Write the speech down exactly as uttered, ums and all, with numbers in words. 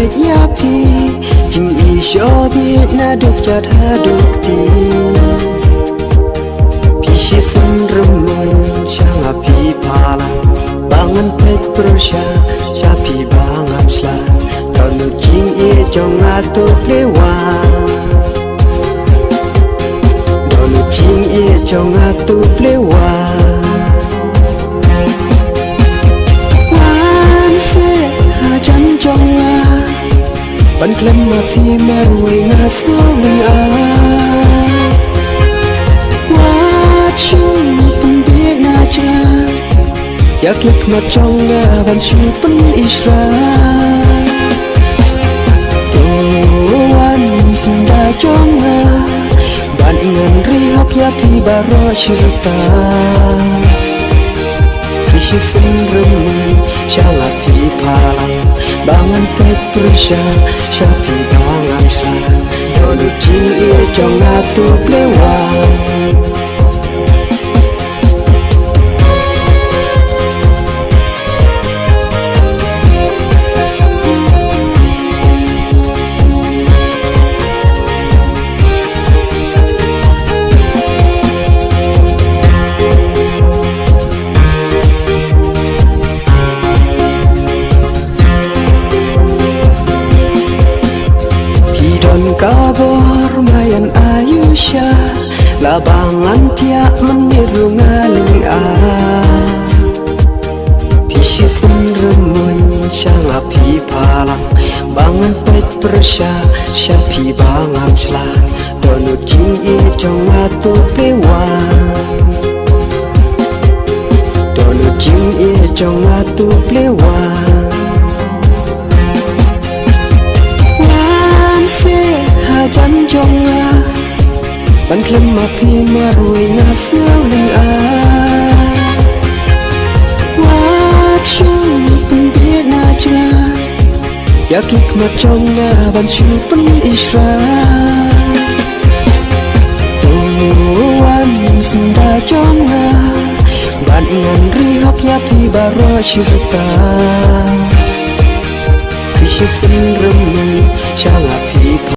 Ïa phi, jingïeit shu bieit naduh kjat haduh kti. Phi shisien rymmuiñ sha nga phi phalang, ba ngan peit pyrshah sha phi ba ngam shlad. Dohnud jingïeit jong nga to plie wan. Dohnud jingïeit jong nga to plie wan. Wan seh hajan jong nga, ban khlem ma phi marwei nga sngew lynga. Wat shu pynbieit na jngai ïa ki khmat jong nga ban shu pynishrai. To wan syndah jong nga, bad ngan ri hok ïa phi baroh shirta. Phi shisien rymmuiñ sha nga phi phalang, ba ngan peit pyrshah sha phi ba ngam shlad. Dohnud jingïeit jong nga to plie wan. Phi don ka bor Maïan Ayusha, la ba ngan thiah mynmiet ruh nga lynga. Phi shisien rymmuiñ sha nga phi phalang, ba ngan peit pyrshah sha phi ba ngam shlad. Dohnud jingïeit jong nga to plie wan. Dohnud jingïeit jong nga to plie wan. Wan seh hajan jong nga, ban khlem ma phi marwei nga sngew lynga. Wat shu pynbieit na jngai ïa ki khmat jong nga ban shu pynishrai. To wan syndah jong nga, bad ngan ri hok ïa phi baroh shirta. Phi shisien rymmuiñ sha nga phi